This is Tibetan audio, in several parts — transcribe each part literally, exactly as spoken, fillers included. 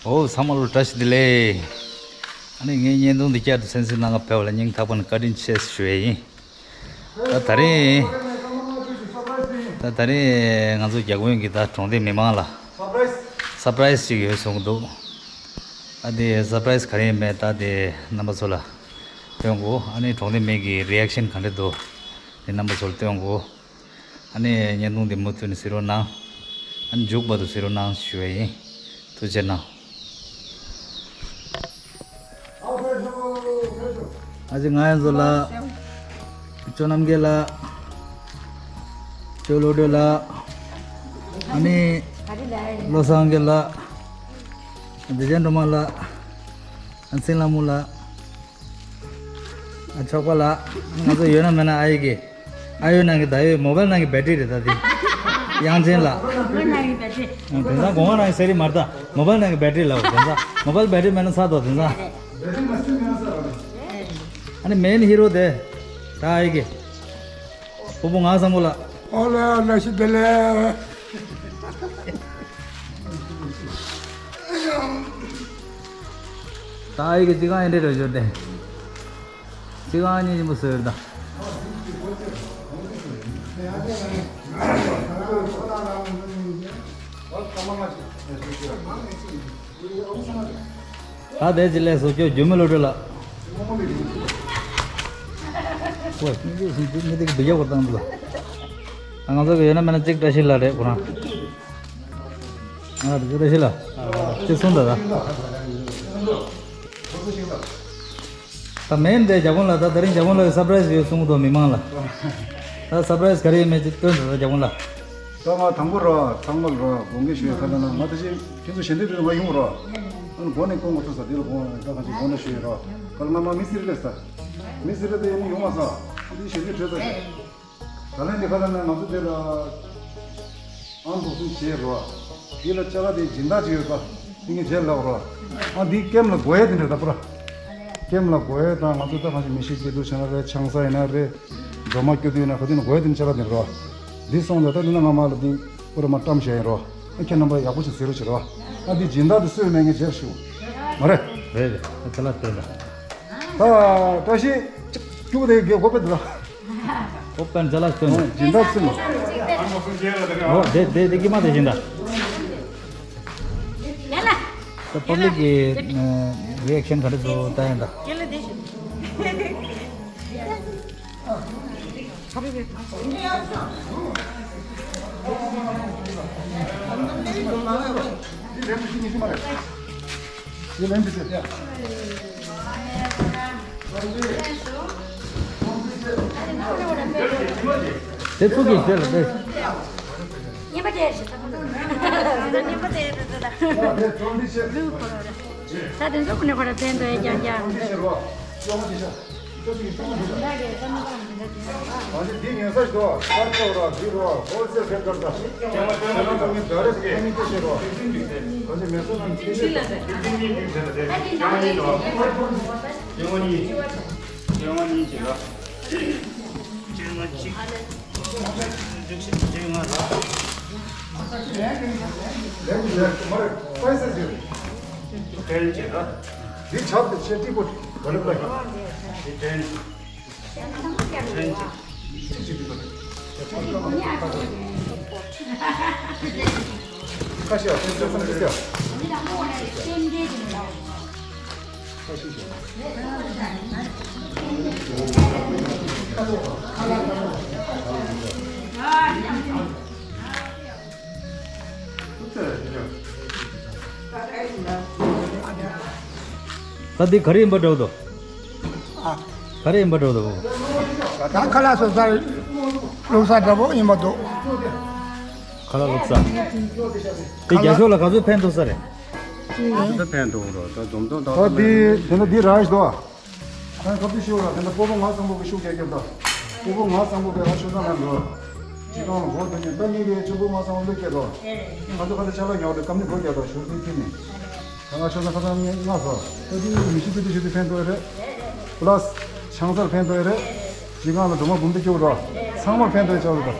ཨོ་ཚང་མ་ལ་བཀྲ་ཤིས་བདེ་ལེགས། ཨ་ནི་ངའི་བརྙན་ཐུང་འདི་བསྐྱར་དུ་གསན་གཟིགས་གནང་ག་ཕེབས་པ་ལ་སྙིང་ཐག་པ་ནས་བཀའ་དྲིན་ཆེ་ཞུ་ཡས་ཡིན། ད་ད་རིང་ད་ད་རིང་ང་ཚོ་རྒྱ་དཔོན་གྱིས་ད་གྲོང་སྡེ་མི་མང་ལ་སར་པ་རའི་སི་ཅིག་ཡོད་གསུངས་འདུག་ཨ་དེ་སར་པ་རའི་སི་ག་རེ་ཡིན་མིན་ད་དེ་རྣམ་པ་ཚོ་ལ་སྟོན་དགོས། ཨ་ནི་གྲོང་སྡེ་མི་གི་རི་ཨེག་ཤན་ག་འདྲ་འདུག་དེ་རྣམ་པ་ཚོ་ལ་སྟོན་དགོས། ཨ་ནི་བརྙན་ཐུང་འདི་མུ་མཐུད་ནས་གཟིགས་རོགས་གནང་། ཨ་ནི་མཇུག་བར་དུ་གཟིགས་རོགས་གནང་ཞུ་བ་ཡིན། ཐུགས་རྗེ་གནང་། ཨ་ཅེ་ང་ཡང་ཚོ་ལ། ཅོ་རྣམ་རྒྱལ་ལགས། ཅོ་བློ་གྲོས་ལགས། ཨ་ནི་བློ་བཟང་རྒྱལ་ལགས། བདེ་ཆེན་སྒྲོལ་མ་ལགས། ཨ་ཚེ་ལྷ་མོ་ལགས། ཨ་ཆོག་པ་ལགས། ང་ཚོ་ཡོད་ན་མེད་ན་ཨ་ཡེ་གི། ཨ་ཡོད་ནང་གི་ད་ཡོད་མོ་བལ་ནང་གི་བེ་ཊི་རི་རེད་ད་དེ། དབྱངས་ཅན་ལགས། མོ་བལ་ནང་གི་བེ་ཊི་རི། དེང་སང་གོང་མ་ནང་གི་ཟེར་རི་མ་རེད་ད། མོ་བལ་ནང་གི་བེ་ཊི་རི་ལབ་དེང་སང་མོ་བལ་བེ་ཊི་རི་མེད་ན་ཚར་དོ་དེང་སང་། ཨ་ནི་མེན་ཧི་རོ་དེ། ད་ཨ་ཡེ་གི། ཕུ་བོ་ངག་བཟང་པོ་ལགས། ཨོ་ལེ་ལེ་ཤི་དེ་ལེ། ད་ཨ་ཡེ་གི་ཅི་གང་ཡིན་འདྲ་རེད་ཞོར་དེ། ཅི་གང་ཉིན་ཉིན་མོ་ཟེར་ད། ད་དེ་ཅི་ལས་སོ་ཁྱོད་རྒྱུ་མི་ལོ་གྲོས་ལགས། ཨོ་མི་དེ་སུ་མི་དེ་གི་བི་ཡ་གོ་བཏང་འདུག་ང་ཚོ་གི་ཡོད་ན་མེད་ན་གཅིག་བཀྲ་ཤིས་ལགས་རེད་ཁོ་རང་། ང་ཚོ་གི་བཀྲ་ཤིས་ལགས། གཅིག་གསུངས་ད་ད། ད་མེན་དེ་རྒྱ་དཔོན་ལགས། ད་ད་རིང་རྒྱ་དཔོན་ལགས་སར་པ་རའི་སི་ཡོད་གསུངས་འདུག་མི་མང་ལ། ད་སར་པ་རའི་སི་ག་རེ་ཡིན་མེད་ཅིག་སྟོན་ད་ད་རྒྱ་དཔོན་ལགས། ད་ང་དང་པོ་རོ་ཚང་མ་ལ་རོ་དགོངས་དག་ཞུ་ཡ་ཁ་ལ་ན་ང་ད་ཅི་ཁྱེད་ཚོ་ཞལ་འདེབས་དུས་ང་ཡོང་རོ། ཨ་ནི་སྒོ་ནས་སྐོང་གོ་ཚོད་ས་དེ་ལ་དགོངས་ད་གང་ཅི་དགོངས་དག་ཞུ་ཡ་རོ། ཁ་ལ་ང་མ་མི་སེར་ལས་ས། མི་སེར་ལས་དེ་ཡིན་ཡོང་མ་ས། ཨ་ནི་ཞལ་འདེབས་བྲོས་ས་རེད། ད་ལན་འདི་ཁ་ལ་ན་ང་ཚོ་དེ་ལ་ཨང་འདུག་སེ་བྱས་རོ། འདི་ལ་ལྕགས་དེ་སྦྱིན་བདག་ཅིག་ཡོད་པ། འདི་ངས་བྱས་ལབ་རོ། ཨ་འདི་ཀེམ་ལ་དགོས་ཡས་དེ་འདྲ་ད་པུ་ར། ཀེམ་ལ་དགོས་ཡས་དང་ང་ཚོ་ད་གང་ཞིག་མི་ཤི་སྐྱེ་སྡུག་བྱུང་ན་རེད། ཆང་ས་ཡིན་ན་རེད། སྒྲོལ་མ་སྐྱོ་དུས་ཡིན་ན་ག་དུས་ན་དགོས་ཡས་དེ་ལྕགས་དེ་རོ། འདི་སོང་ཙང་ད་འདི་ན་ང་མ་ལ་འདི་པུ་ར་མ་བཀྲམ་བྱས་ཡིན་རོ། ཨ་ཁྱེད་རྣམ་པ་ཡག་པོ་ཞིག་གཟིགས་རོགས་བྱེད་རོ། ཨ་འདི་སྦྱིན་བདག་དེ་སུ་ཡིན་མེད་ངས་བརྗེད་ཤོག་མ་རེད། རེད་རེད། ད་ལ་སྟོན་ད། ད་བཀྲ་ཤིས་སྐྱུག་དེ་དགེ་སྒོ་པད་ལ། ཨོ་པན་ཅ་ལག་སྟོན། སྦྱིན་བདག་ཚུལ། ཨོ་དེ་དེ་དེ་ཀི་མ་དེ་བཞིན་ད། ད་པབ་ལིག་གི་རི་ཨེག་ཤན་ག་རེ་འདུག་ལྟ་ཡིན་ད། དེ་ཚུགས་ཀྱི་ཞོལ་ལ་དེ། ཉན་པ་དེ་རེད་ཤག་ད་དེ་ཚོ་ཀུན་ནས་ཁོ་ར་ཕན་ཐོགས་ཡ་རྐྱང་རྐྱང་། གང་ཅི་འདི་ཉན་ས་ཞིག་འདུག་ས་ཆ་ར་འདི་རོ་ཧོལ་སེལ་ཕན་ཀར་ད། ཁྱེད་རང་ཚོ་ངས་ད་རེས་ཁོ་ནི་ཅི་བྱེད་རོ། གང་ཅི་མེ་སོ་ནང་ཁྱེད་ཅི་ལ་ཟེར། ཁྱེད་ཅི་ཉན་ཡིན་རོ། ཁྱེད་ངོ་ནི་ཁྱེད་ངོ་ནི་ཅི་རོ། ཁྱེད་ངོ་ཅི། ཁྱེད་ངོ་ཅི། ཁྱེད་ངོ་ཅི། ཁྱེད་ངོ་རོ། ལེགས་ལེགས་མ་རེད་པ་ས་ཟེར། ཁྱེད་ཅི་རོ། འདི་ཆགས་ཏེ་ཆེ་ཏི་པོ་ག་ལེ་པ། འདི་དྲན། དྲན་ཅིག་ད་འདི་ག་རེ་ཡིན་པ་འདྲ་བོ་འདུག་ཨ། ག་རེ་ཡིན་པ་འདྲ་བོ་འདུག་ད་ཁ་ལག་བཟོ་ས་བླུགས་ས་འདྲ་བོ་ཡིན་པ་འདུག་ཁ་ལག་བླུགས་ས། དེ་རྒྱ་ཤོག་ལ་ག་ཚོད་ཕན་ཐོགས་ས་རེད། ད་ཕན་ཐོགས་རོགས་ད་འཛོམས་ཐོག་ད་ད་འདི་དེ་ན་འདི་ར་ཞིག་འདུག་ཨ། ཁ་ཏུ་ཤོད་ལ་དེ་འདྲ་སྤོ་བོ་ང་བཟང་པོ་གི་ཤུགས་རྒྱག་རྒྱབ་ད། སྤོ་བོ་ང་བཟང་པོ་གི་ཨ་ཤོད་ད་ལ་འགྲོ། ཅི་གང་ལ་འགོ་དེ་ནས་ད་ངེད་ཀྱི་ཆུ་བོ་ང་བཟང་པོ་ལུས་སྐྱེ་དོ། ང་ཚོ་ཁ་ཏུ་ཆ་ལ་ཉོག་དེ་སྐམ་ནི་འགོ་རྒྱག་དོ་ཤོད་དུས་ཐིག་ནི། ད་ང་ཤོད་ད་ཁ་ཏུ་ངས་ང་ཟོ། ད་དེ་མི་ཤི་དུ་དུ་ཤི་དུ་ཕན་ཐོགས་རེད། པ་ལ་སི་ཆང་སར་ཕན་ཐོགས་རེད། ཅི་གང་ལ་སྒྲོལ་མ་འབུམ་དུ་སྐྱོ་རོ། ཚང་མར་ཕན་ཐོགས་ཆོག་རེད་ད།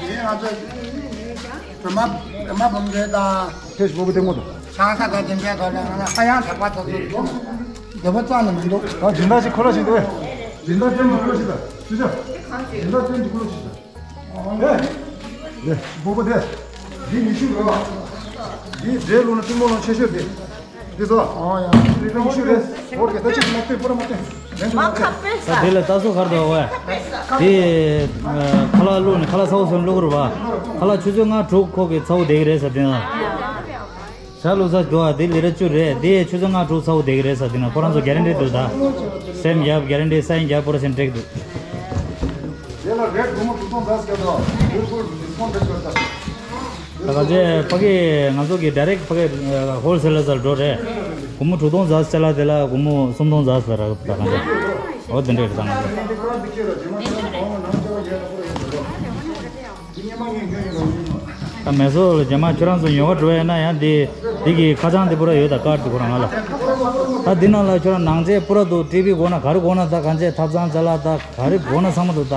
ཡིན་ང་ཚོ་སྒྲོལ་མ་སྒྲོལ་མ་འབུམ་རེད་ད། ཕེ་སི་བུག་གི་ལྟད་མོ་དང་། ཁང་ས་དང་དེ་འདྲའི་ཐོག་ལ་ང་ལ་ཧ་ཡང་དྲག་པ་དེ་ཚོ་འདོད་པ་རྩ་ནས་མི་འདུག་ད་སྦྱིན་བདག་ཅིག་ཁོ་ལ་ཞིག་འདུག་གས། སྦྱིན་བདག་སྟོན་གྱི་ཁོ་ལ་ཞིག་ད་ཅི་ཆ། སྦྱིན་བདག་སྟོན་གྱི་ཁོ་ལ་ཞིག་ད། ཨེ། ལེ། སྤོ་བོ་དེ། འདི་ཉི་ཤུ་རེད་བ། འདི་འདྲའི་ལོ་ན་གཏིང་མོ་ལོ་ཆེ་ཤོས་དེ། འདི་ཚོ། ཨོ་ཡ། འདི་ཉི་ཤུ་རེད། འོ་དེ་ད་ཅིག་མ་སྟོན་པོ་ར་མ་སྟོན། ལན་དུ་མ་སྟོན། ད་དེ་ལ་ལྟ་སོ་གར་དུ་བ། དེ། ཁ་ལག་བླུགས་ནས་ཁ་ལག་ཚ་བོ་སོན་བླུག་རུ་བ། ཁ་ལག་ཆུ་ཚོད་ལྔ་དྲུག་ཁོག་གི་ཚ་བོ་དེ་གི་རེད་ཟེར་དེ་ན། ཞྭ་ལུག་ས་འདུག་ཨ། དེ་ལི་ར་བཅུ་རེད། དེ་ཆུ་ཚོད་ལྔ་དྲུག་ཚ་བོ་དེ་གི་རེད་ཟེར་དེ་ན་ཁོ་རང་ཚོ་གེ་རན་ཊི་འདུག་ད། སེམས་རྒྱབ་གེ་རན་ཊི་སའིན་རྒྱབ་པོ་ར་སེམས་སྤྲེག་འདུག་དེ་ལ་རེད་སྒོར་མོ་དྲུག་སྟོང་ཟ་སྐྱོ་དོ། ལུས་པོ་ཌིས་ཀའུན་ཊི་རེད་སྐྱོ་ད། ད་ག་ཚོད་ཕ་གི་ང་ཚོ་གི་ཌའི་རེག་ཕ་གི་ཧོལ་སེ་ལར་ལ་འགྲོ་རེད། སྒོར་མོ་དྲུག་སྟོང་ཟ་ཅ་ལག་དེ་ལ་སྒོར་མོ་སུམ་སྟོང་ཟ་ཟེར་ར་ད་ག་ཚོད། འོ་དེ་འདྲས་རེད་ད་ང་ཚོ། ད་མེ་སོ་ལ་རྗེས་མ་ཁྱོད་རང་ཚོ་ཉོ་ག་འགྲོ་ཡ་ན་ཡང་འདི་འདི་གི་ཁ་བྱང་འདི་པུ་ར་ཡོད་ད་ཀར་འདི་ཁོ་རང་ང་ལ། ད་འདི་ནང་ལ་ཁྱོད་རང་ནང་རྗེས་པུ་ར་འདུག་ཊི་བི་དགོས་ན་ག་རེ་དགོས་ན་ད་གང་ཅི་ཐབ་ཚང་ཅ་ལག་ད་ག་རེ་དགོས་ན་ཚང་མ་འདུག་ད།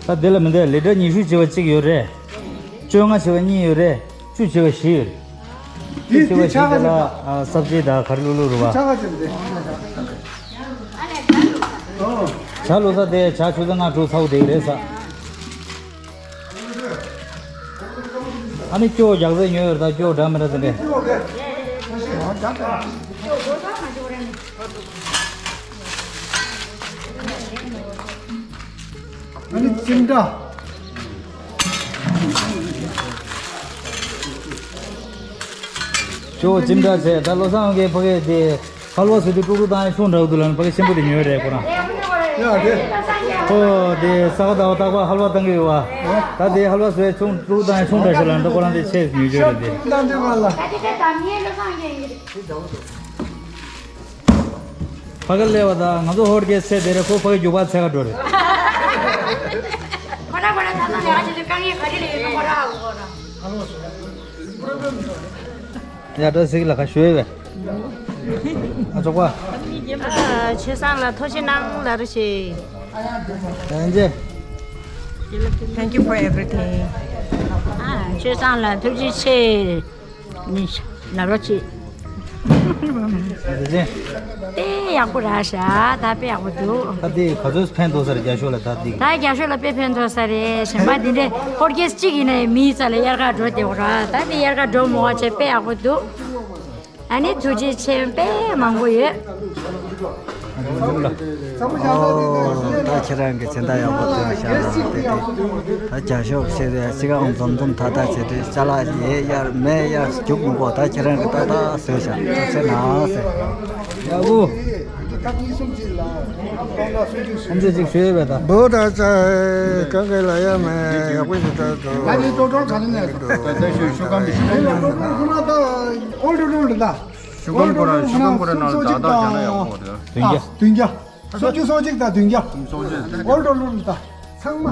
ད་དེ་ལ་མི་འདུག་ལི་ཊར་ཉི་ཤུ་བྱེད་པ་གཅིག་ཡོད་རེད། བཅོ་ལྔ་བྱེད་པ་གཉིས་ཡོད་རེད། བཅུ་བྱེད་པ་བཞི་ཡོད་རེད། བཅུ་བྱེད་པ་བཞི་དེ་ལ་ས་བཅད་དང་ག་རེ་བླུགས་བླུགས་རེད་བ། ཇ་ལུག་ས་དེ་ཇ་ཆུ་ཚོད་ལྔ་དྲུག་ཚ་བོ་དེ་རེད་ས། ཨ་ནི་སྐྱོ་རྒྱག་ཟེར་ཉོས་ཡོད་རེད་ད་སྐྱོ་འདྲ་མི་འདྲ་དེ་འདྲས། ཨ་ནི་ཅིམ་འདྲ། ཅོ་ཅིམ་འདྲ་བྱས་ད་བློ་བཟང་གིས་ཕ་གི་དེ་ཧལ་བ་བཟོས་དུས་ཀྲུག་ཀྲུག་བཏང་ཡ་ཆུང་འདྲ་བོ་འདུག་ལབ་ནས་ཕ་གི་ཆེན་པོ་དེ་ཉོས་རེད་ཁོ་རང་། ཡ་དེ། ཁོ་དེ་ས་ག་ཟླ་བ་རྟག་པར་ཧལ་བ་བཏང་གི་ཡོད་བ། ད་དེ་ཧལ་བ་བཟོས་ཆུང་ཀྲུག་ཀྲུག་བཏང་ཡ་ཆུང་འདྲ་ཞིག་ལབ་ནས་ཁོ་རང་དེ་ཆེ་ཉོས་ཡོད་རེད་དེ། ཕ་གི་སླེབས་པ་དང་ང་ཚོ་ཧོར་གྱི་སེ་དེ་རེད་ཁོ་ཕ་གི་རྒྱུག་པ་འཚོལ་ག་འགྲོ་རེད། ཁོ་ར་ཁོ་ར་ད་ལྟ་ལས་ཀ་བྱེད་དུས་དཀའ་ངལ་ག་རེ་ལས་ཡོད་ན་ཁོ་ར་ཧ་གོ་གོ་ར། ཡ་བཀྲ་ཤིས་ལ་ཁ་ཤོས་བས། ཨ་ཅོག་པ། ཨ། ཆོས་བཟང་ལ་ཐུགས་རྗེ་གནང་ལབ་རོགས་བྱེད། ཡང་ཅེ། Thank you for everything. ཨ། ཆོས་བཟང་ལ་ཐུགས་རྗེ་ཆེ། ནི་ལབ་རོགས་བྱེད། ཨ་ཅེ། དཔེ་ཡག་པོ་རག་ཤག་ད་དཔེ་ཡག་པོ་འདུག་ད་དེ་ག་ཚོད་ཕན་ཐོགས་ས་རེད་རྒྱ་ཤོག་ལ་ད་དེ། ད་རྒྱ་ཤོག་ལ་དཔེ་ཕན་ཐོགས་ས་རེད། གཞན་པ་འདི་འདྲའི་ཧོར་སྐད་གཅིག་ཡིན་ནའི་མིའི་རྩ་ལ་དབྱར་ཁ་འགྲོ་བདེ་བོ་ར། ད་དེ་དབྱར་ཁ་འགྲོ་མོ་བ་བྱས་དཔེ་ཡག་པོ་འདུག་ཨ་ནི་ཐུགས་རྗེ་ཆེ་དཔེ་མང་པོ་ཡོད། ཨོ། ད་ཁྱེད་རང་གི་སྦྱིན་བདག་ཡག་པོ་ཐོན་ཤག་ལ་དེ་དེ་ད་རྒྱ་ཤོག་ཟེར་རེད་ཅི་གའང་འཛོམས་འཛོམས་ཐ་ཐ་བྱེད་དུས་ཅ་ལག་ཡེ་གཡར་མེ་གཡར་རྒྱུག་མི་དགོས། ད་ཁྱེད་རང་གི་ཏག་ཏག་བཟོས་ཤག་ཐུགས་རྗེ་གནང་ཟེར། ཡག་པོ། ཁམས་ཚད་ཅིག་ཞུས་པས་ད། བོ་ད་ཙ་གང་གི་ལ་ཡ་མེ་ཡག་པོ་ཞིག་ད་དོ། ད་ནི་ཏོག་ཏོག་ག་ནི་ནས་ད་ད་ཞུ་ཞུ་གམ་ཞུ་གམ་ཡོད་མ། ཏོག་ཏོག་ཁོ་ན་ད་ཨོལ་ཌོ་ཌོ་ལ་ད། ཞུ་གམ་ཁོ་ར་ཞུ་གམ་ཁོ་ར་ནང་ལ་ད་ད་རྒྱ་ན་ཡག་པོ་རེད། བདུན་བརྒྱ། བདུན་བརྒྱ། སོ་བཅུ་སོ་གཅིག་དང་བདུན་བརྒྱ། སོ་བཅུ་སོ་གཅིག་ཨོལ་ཌོ་ཌོ་ལ་ད་ཚང་མ།